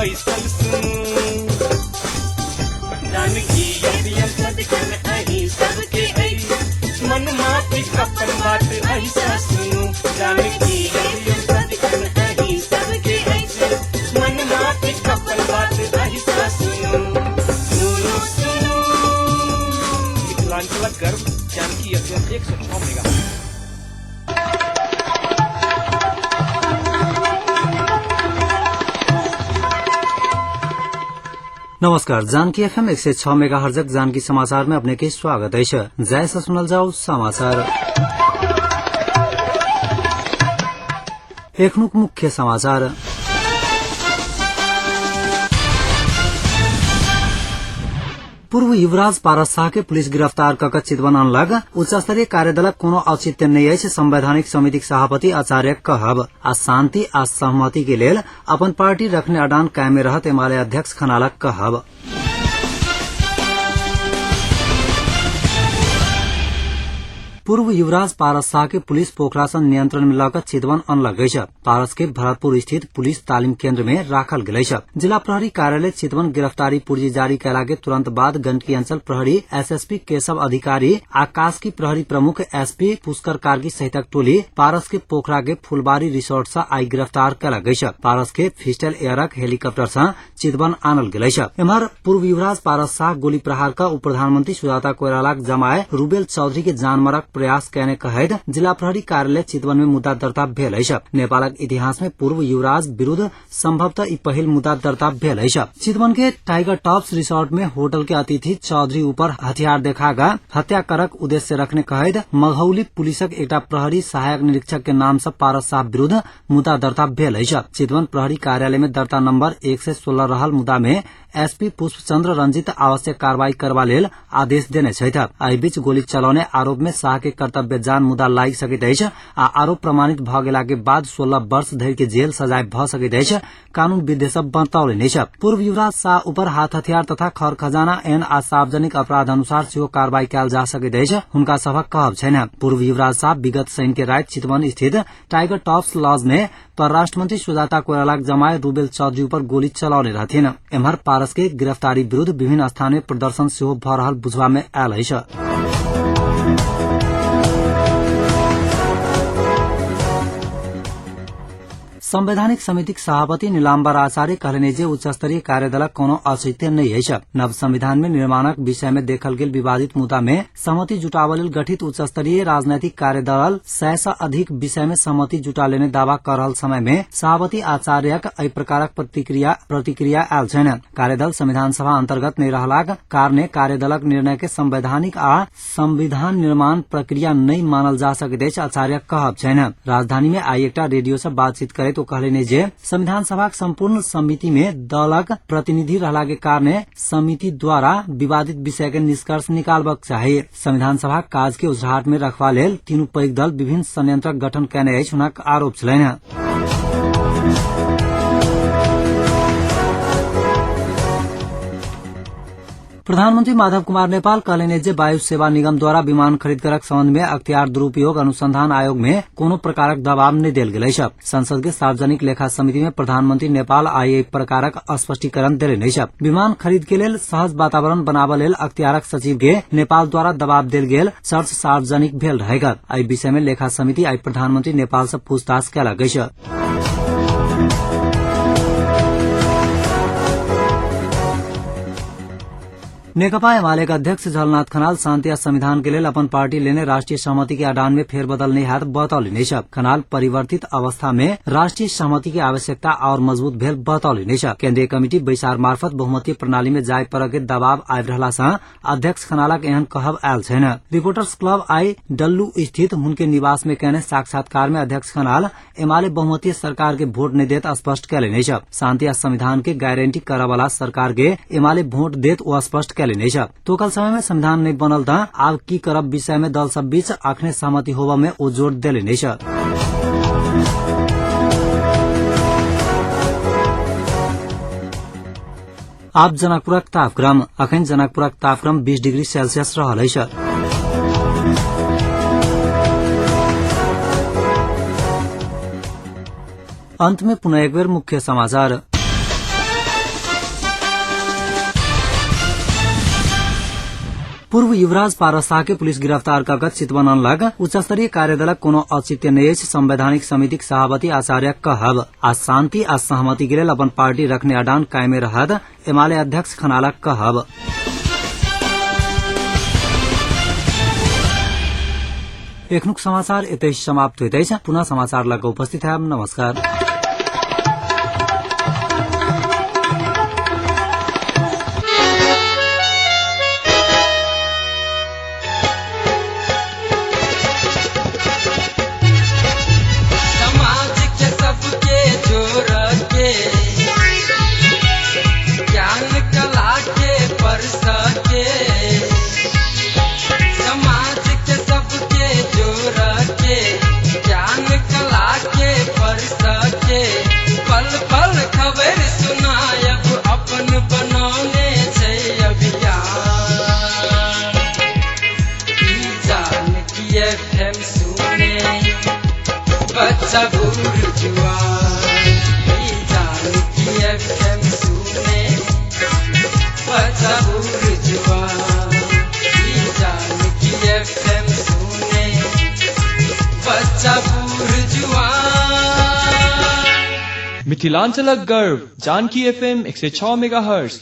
बैसल सुनू। जानकी एफएम सदिखन अहीं सबके अछि, मन माफिक अपन बात अहिसँ सुनू। जानकी एफएम सदिखन अहीं सबके अछि, मन माफिक अपन बात अहिसँ सुनू। सुनू सुनू मिथिलांचलक गर्व जानकी एफएम 106 मेगा। नमस्कार, जानकी एफएम 106 मेगा हर्जक जानकी समाचार में अपने के स्वागत अछि। जय से सुनल जाओ समाचार। एखनुक मुख्य समाचार। पूर्व युवराज पारस शाह के पुलिस गिरफ्तार कऽ चितवन अनलक। उच्च स्तरीय कार्यदलक कोनो औचित्य नहि अछि, संवैधानिक समितिक सभापति आचार्य कहब। आ शांति आ सहमति के लेल अपन पार्टी रखने अडान कायमे रहत एमाले अध्यक्ष खनालक कहब। पूर्व युवराज पारस शाह के पुलिस पोखरा सँ नियंत्रण में लऽ चितवन अनलक अछि। पारस के भरतपुर स्थित पुलिस तालीम केन्द्र में राखल गेल अछि। जिला प्रहरी कार्यालय चितवन गिरफ्तारी पुर्जी जारी कयला के तुरंत बाद गंडकी अंचल प्रहरी एसएसपी केशव अधिकारी आ कास्की प्रहरी प्रमुख एसपी पुष्कर कार्की सहितक टोली पारस के पोखरा के फुलबारी रिसोर्ट सँ आई गिरफ्तार कयलक अछि। पारस के फिस्टल एयरक हेलीकॉप्टर सँ चितवन आनल गेल अछि। एम्हर पूर्व युवराज पारस शाह गोली प्रहार कऽ उप प्रधानमंत्री सुजाता कोइरालाक जमाय रूबेल चौधरी के जान मारक प्रयास कयने कहैत जिला प्रहरी कार्यालय चितवन में मुद्दा दर्ता भेल अछि। नेपालक इतिहास में पूर्व युवराज विरूद्ध संभवतः ई पहिल मुद्दा दर्ता भेल अछि। चितवन के टाइगर टॉप्स रिसोर्ट में होटल के अतिथि चौधरी ऊपर हथियार देखा कऽ हत्या करक उद्देश्य रखने कहैत मघौली पुलिसक एकटा प्रहरी सहायक निरीक्षक के नाम सँ पारस शाह विरूद्ध मुद्दा दर्ता भेल अछि। चितवन प्रहरी कार्यालय में दर्ता नंबर 116 रहल मुद्दा में एसपी पुष्पचंद्र रंजित आवश्यक कार्रवाई करबा लेल आदेश देने छथि। एहि बीच गोली चलौने आरोप में शाह के कर्तव्य जान मुद्दा लागि सकैत अछि आ आरोप प्रमाणित भऽ गेला के बाद 16 वर्ष धरि के जेल सजाय भऽ सकैत अछि, कानून विद्य सब बतौलनि अछि। पूर्व युवराज शाह ऊपर हाथ हथियार तथा खर खजाना ऐन आ सार्वजनिक अपराध अनुसार सेहो कार्रवाई कयल जा सकैत अछि, हुनका सभक कहब छनि। पूर्व युवराज शाह विगत शनि के राति चितवन स्थित टाइगर टॉप्स लॉज में परराष्ट्र मंत्री सुजाता कोइरालाक जमाय रूबेल चौधरी ऊपर गोली चलौने रहथिन। एम्हर पारस के गिरफ्तारी विरूद्ध विभिन्न स्थान में प्रदर्शन सेहो भऽ रहल बुझबा में आयल अछि। संवैधानिक समितिक सभापति नीलाम्बर आचार्य कहलनि जे उच्च स्तरीय कार्यदलक कोनो औचित्य नहि अछि। नव संविधान में निर्माणक विषय में देखल गेल विवादित मुद्दा में सहमति जुटाबऽ लेल गठित उच्च स्तरीय राजनैतिक कार्यदल 100 सँ अधिक विषय में सहमति जुटा लेने दावा कऽ रहल समय में सभापति आचार्यक एहि प्रकारक प्रतिक्रिया आयल छनि। कार्यदल संविधान सभा अंतर्गत नहि रहलाक कारणे कार्यदलक निर्णय के संवैधानिक आ संविधान निर्माण प्रक्रिया नहि मानल जा सकैत अछि, आचार्यक कहब छनि। राजधानी में आई एकटा रेडियो सँ बातचीत करैत ओ कहलनि जे संविधान सभाक संपूर्ण समिति में दलक प्रतिनिधि रहला के कारणे समिति द्वारा विवादित विषय के निष्कर्ष निकालबक चाही। संविधान सभाक काज के उजराहट में रखबा लेल तीनू पैघ दल विभिन्न संयंत्रक गठन कयने अछि, हुनक आरोप छलनि। प्रधानमंत्री माधव कुमार नेपाल कहलनि जे वायु सेवा निगम द्वारा विमान खरीद करक संबंध में अख्तियार दुरूपयोग अनुसंधान आयोग में कोनो प्रकारक दबाव नहि देल गेल अछि। संसद के सार्वजनिक लेखा समिति में प्रधानमंत्री नेपाल आई एहि प्रकारक स्पष्टीकरण देलनि अछि। विमान खरीद के लेल सहज वातावरण बनाबऽ लेल अख्तियारक सचिव के नेपाल द्वारा दबाव देल गेल चर्च सार्वजनिक भेल रहेक। एहि विषय में लेखा समिति आई प्रधानमंत्री नेपाल सँ पूछताछ कयलक अछि। नेकपा एमालेक अध्यक्ष झलनाथ खनाल शान्ति आ संविधान के लेल अपन पार्टी लेने राष्ट्रिय सहमति के अडान में फेरबदल नहि हैत बतौलनि अछि। खनाल परिवर्तित अवस्था में राष्ट्रिय सहमति के आवश्यकता और मजबूत भेल बतौलनि अछि। केन्द्रीय कमिटी बैसार मार्फत बहुमतीय प्रणाली में जाय पर के दबाव आबि रहला सँ अध्यक्ष खनालक एहन कहब आयल छनि। रिपोर्टर्स क्लब आई डल्लू स्थित हुनके निवास में कयने साक्षात्कार में अध्यक्ष खनाल एमाले बहुमतीय सरकार के वोट नहि देत स्पष्ट कयलनि अछि। शान्ति आ संविधान के गारंटी करऽ वाला सरकार के एमाले वोट देत ओ स्पष्ट कयलनि अछि। तोकल समय में संविधान नहि बनल तऽ आब की करब विषय में दल सब बीच अखने सहमति होबऽ में ओ जोर देलनि अछि। आब जनकपुरक तापक्रम। अखन जनकपुरक तापक्रम 20 डिग्री सेल्सियस रहल अछि। अंत में पुनः एक बेर मुख्य समाचार। पूर्व युवराज पारस शाह के पुलिस गिरफ्तार कऽ चितवन अनलक। उच्च स्तरीय कार्यदलक कोनो औचित्य नहि अछि, संवैधानिक समितिक सभापति आचार्य कहब। आ शान्ति आ सहमति के लेल अपन पार्टी रखने अडान कायमे रहत, एमाले अध्यक्ष खनालक कहब। एखनुक समाचार एतै समाप्त होइत अछि। पुनः समाचार लग उपस्थित है। नमस्कार। समाज के सबके जोड़ के ज्ञान कला के परस के, समाज के सबके जोड़ के ज्ञान कला के परस के, पल पल खबर सुनायब अपन बनौने छै अभियान। ई जानकी एफएम सुने बच्चा बूढ़ जुआन, ई जानकी एफएम सुने बच्चा बूढ़ जुआन, ई जानकी एफएम सुने बच्चा बूढ़ जुआन। मिथिलांचलक गर्व जानकी एफएम 106 मेगाहर्ट्ज।